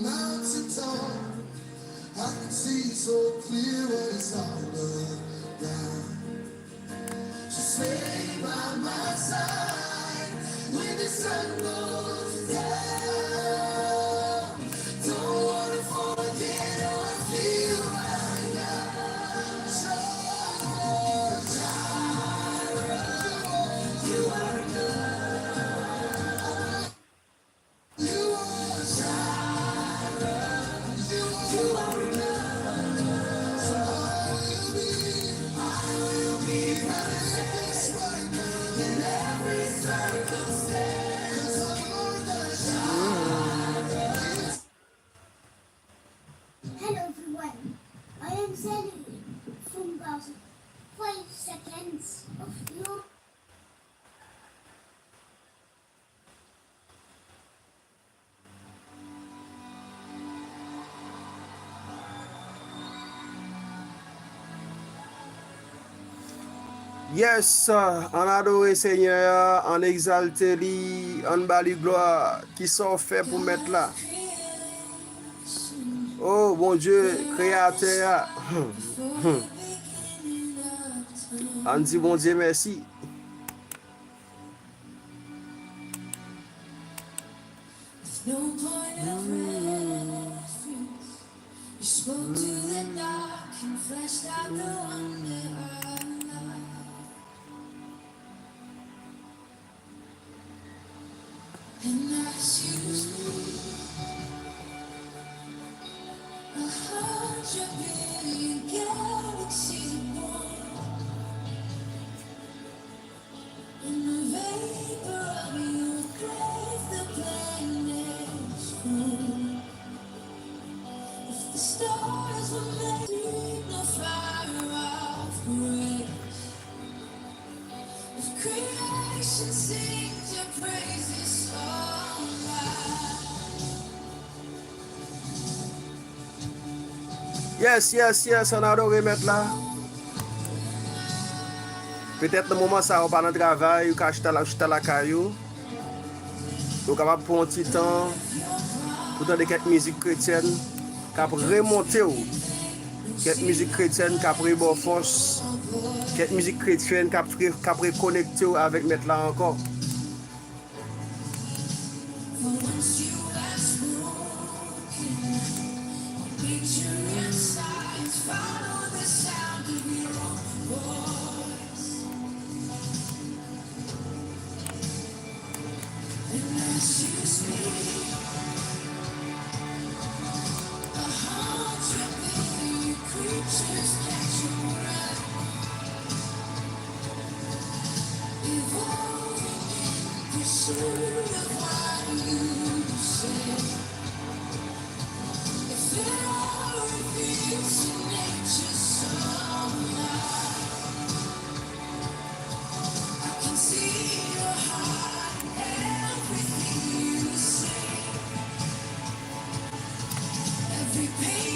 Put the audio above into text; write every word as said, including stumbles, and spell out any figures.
Mountaintop, I can see so clear what it's all about. Just stay by my side when the sun goes down. Don't wanna forget how I feel right now. Jehovah Jireh, you are enough. Hello everyone, I am Sally from Gaza. Five seconds of your Yes, ann adore Senyè a, ann egzalte li, ann ba li glwa. Kisa w fè pou Mèt la? O Bondye, Kreyatè a. Ann di Bondye mèsi. There's no point of reference. You spoke to the dark and fleshed out the wonder of love. And as you speak, a hundred billion galaxies born. In the vapor of your grace, the planets grew. If the stars were made, no fire of grace. If creation sings your praises so loud. Yes, yes, yes, ann adore Mèt la. Petèt nan moman sa a, ou pa nan travay, ou ka chita la, chita lakay ou. Ou kapab pran yon ti tan pou tande kèk mizik kretyèn k ap remonte w, kèk mizik kretyèn k ap reba w fòs, kèk mizik kretyèn k ap re-, k ap rekonekte w avèk Mèt la ankò. For once you have spoken, nature and science follow the sound of your voice. And as you speak, a hundred billion creatures catch your breath. Evolving in pursuit of what you say. If it all reveals your nature so wide, I can see your heart in everything you say. Every pain